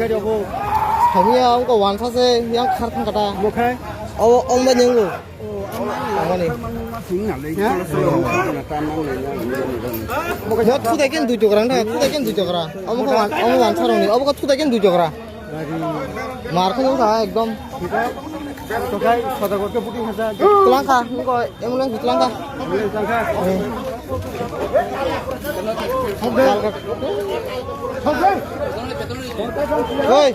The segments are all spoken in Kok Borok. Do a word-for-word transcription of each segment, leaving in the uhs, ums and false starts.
Hamya wngkha wansa se yang khar thang kata. Obo ongba nyango. Tangmani. Mo thutai ken dui tokra wngkha, thutai ken dui tokra. Omo khe wan-, omo wansa rokni, obo khe thutai ken dui tokra. Mar khe wngkha ekdom. Twlangkha, wngkha ambulance twlangkha. Oi.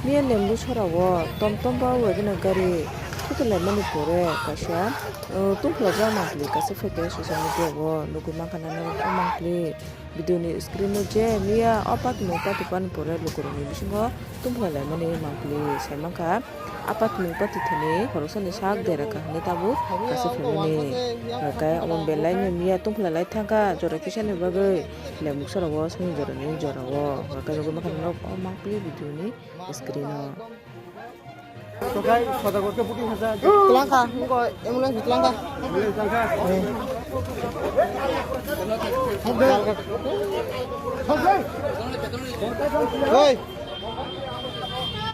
Miya Lembu sora o tom tom ba wagona gari thutulaimani pore kaisa, uh, tungphla jak mangpili kaisa photo social media o nugwi mankha nang o mangpili video ni screen o je miya o patimung patipani pore lukurokni bisingo tungphla laimani mangpili sai mankha. Apat mung pati thani khoroksani sak dera kahani tabuk kaisa phaimani. Hwnkhe omo belai no miya tungphla lai thangkha, jora kisani bagwi lemuk sora o sani jora ni jora o. Hwnkhe nugwi mankha norok o mangpili video ni screen o. Twlangkha, wngkha ambulance twlangkha. Oi.